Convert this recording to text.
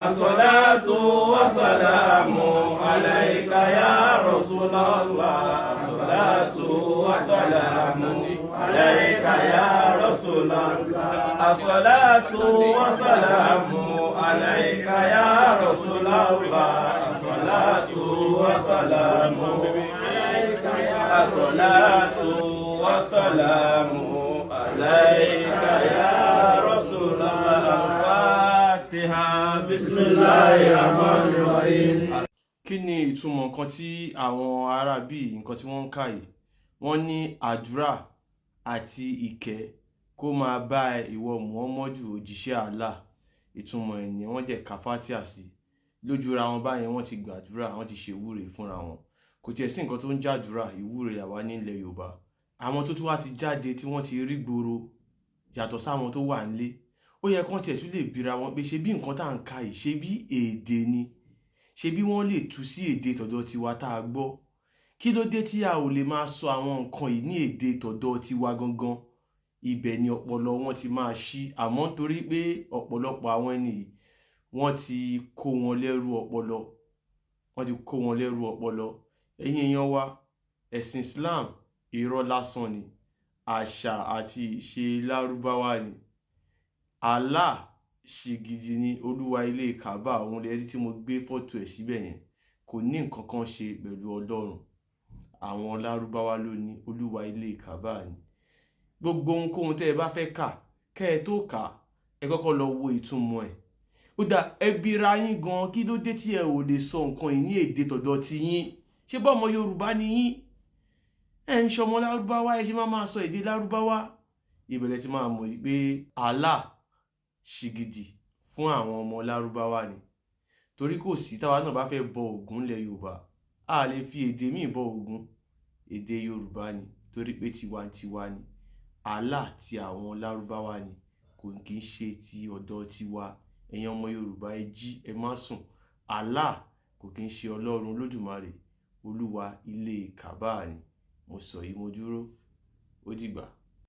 الصلاة والسلام عليك يا رسول الله. الصلاة والسلام عليك يا رسول الله. الصلاة والسلام عليك يا رسول الله. الصلاة والسلام عليك يا الصلاة والسلام عليك يا رسول الله. الفاتحة. بسم الله الرحمن الرحيم. Kí ni ìtumọ̀ nǹkan tí àwọn ará bíi nǹkan tí wọ́n ń kà yìí? Wọ́n ní àdúrà àti ìkẹ́ kó máa bá ẹ, ìwọ Muhammadu, òjíṣẹ́ Allah. Ìtumọ̀ ẹ̀ nìyẹn. Wọ́n dẹ̀ ka Fatia sí lójúra wọn báyẹn. Wọ́n ti gbàdúrà, wọ́n ti ṣe ìwúre fúnra wọn. Kò tiẹ̀ sí nǹkan tó ń jàdúrà, ìwúre làwa nílẹ̀ Yorùbá. Àwọn tó tún wá ti jáde, tí wọ́n ti rí gbòòrò yàtọ̀ sáwọn tó wà nílé, ó yẹ kán tiẹ̀ tún lè bira wọn pé, ṣe bí nǹkan tá à ń ka yìí, ṣe bí èdè ni? Ṣe bí wọ́n lè tú sí èdè tọ̀dọ̀ tiwa tá a gbọ́? Kí ló dé tí a ò lè máa sọ àwọn nǹkan yìí ní èdè tọ̀dọ̀ tiwa gangan? Ibẹ̀ ni ọpọlọ wọn ti máa ṣí. Àmọ́ nítorí pé ọ̀pọ̀lọpọ̀ àwọn ẹni yìí, wọ́n ti kó wọn lẹ́rú ọpọlọ, wọ́n ti kó wọn lẹ́rú ọpọlọ. Ẹ̀yin èèyàn wa, ẹ̀sìn Islam, irọ́ lásán ni, àṣà àti ìṣe Lárúbáwá ni. Allah ṣìgìdì ni olúwa ilé Kaaba. Òun lè rí tí mo gbé fọ́tò ẹ̀ síbẹ̀ yẹn. Kò ní nǹkan kan ṣe pẹ̀lú Ọlọ́run. Àwọn Lárúbáwá ló ní olúwa ilé Kaaba ni. Gbogbo ohunkóhun tẹ́ ẹ bá fẹ́ kà, kẹ́ ẹ tó kà á, ẹ kọ́kọ́ lọ wo ìtumọ̀ ẹ̀. Ó dà, ẹ bira yín gan, kí ló dé tí ẹ ò lè sọ nǹkan yìí ní èdè tọ̀dọ̀ ti yín? Ṣé bọ́mọ Yorùbá ni yín? Ẹ ń ṣọmọ Lárúbáwá, ẹ ṣe máa máa sọ èdè Lárúbáwá. Ìbẹ̀rẹ̀ ti máa mọ̀ pé Allah ṣìgìdì fún àwọn ọmọ Lárúbáwá ni, torí kò sí táwa náà bá fẹ́ bọ Ògún lẹ̀ Yorùbá, a lè fi èdè míì bọ Ògún, èdè Yorùbá ni, torí pé tiwantiwa ni. Allah ti àwọn Lárúbáwá ni, kò kì í ṣe ti ọ̀dọ̀ tiwa. Ẹ̀yin ọmọ Yorùbá, ẹ jí, ẹ má sùn. Allah kò kì í ṣe Ọlọ́run Olódùmarè, olúwa ilé Kaaba ni. Mo sọ yìí, mo dúró. Ó dìgbà.